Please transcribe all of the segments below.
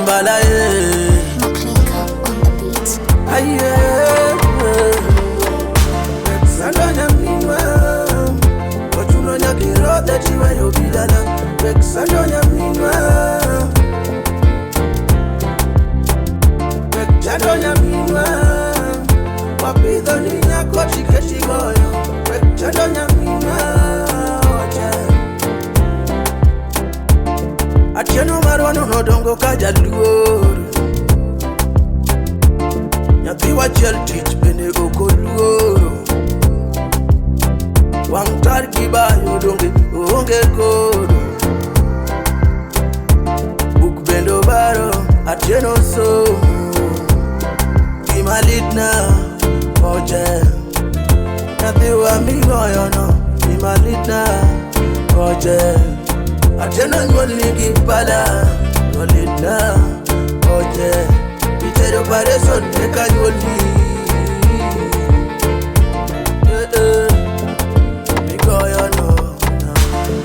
Balaye. Makrika on the beat. Aye. Sando nyaminwa, ochuno nyakirodhe tiweyo bidala. Wek sando nyaminwa, wek chando nyaminwa, wapidho ni nyako tiketi goyo. Wek chando nyaminwa, oche. Atieno marwa no nodongo ka jaluor. Nyathi wachiel tich bende ok oluoro. Wang' tar gi bayo donge oonge kodo. Buk bende obaro Atieno somo. Gima litna oche. Nyathiwa migoyono gima litna oche. Atieno nyuol nigi pala to litna oche. Itero operation eka nyuolni. Eh, eh. Migoyono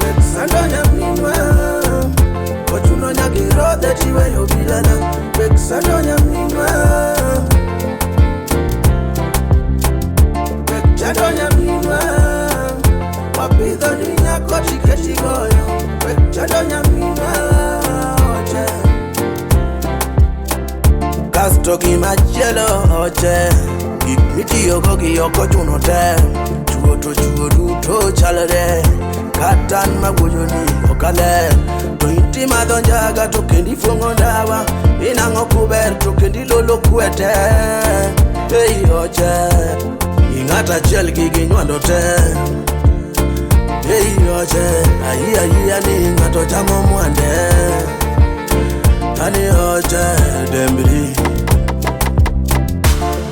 wek sando nyaminwa, ochuno nyaka irodhe tiweyo bilala. Wek sando nyaminwa, wek chando nyaminwa, wapidho ni nyako tiketi goyo. Wek chando nyaminwa oche. Kasto gimachielo oche, gik mitiyogo gi ok ochuno te. Chuo to chuo duto chalre, kata an mawuoyoni ok aler. To inti madho njaga to kendo ifuong'o ndawa, inang'o kuber to kendo ilolo kwete. Ei oche, ing'ato achiel gi ginywando te. Ei oche, ayie ayia ni ng'ato chamo mwande. Ani oche dembri.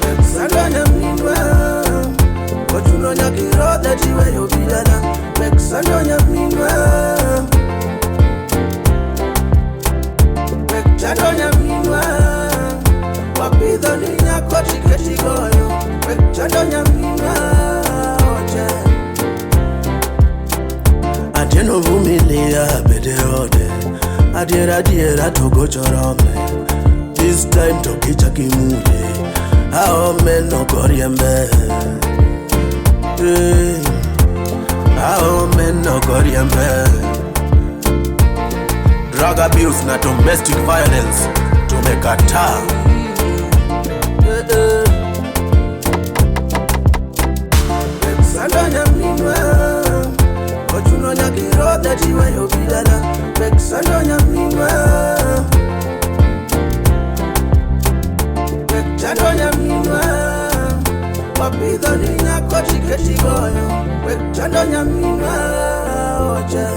Wek sando nyaminwa, ochuno nyaka irodhe tiweyo bilala. Wek sando nyaminwa, wek chando nyaminwa, wapidho ni nyako tiketi goyo. Wek chando nyaminwa oche. Atieno vumilia bede ode, adiera adiera to gocho rome. This time to kichakimule, aome nokoriembe. Eh, aome nokoriembe. Drug abuse na domestic violence tumekataa. Eh, eh. Wek sando nyaminwa, ochuno nyaka irodhe tiweyo bilala. Wek sando nyaminwa, wek chando nyaminwa, wapidho ni nyako tiketi goyo. Wek chando nyaminwa oche.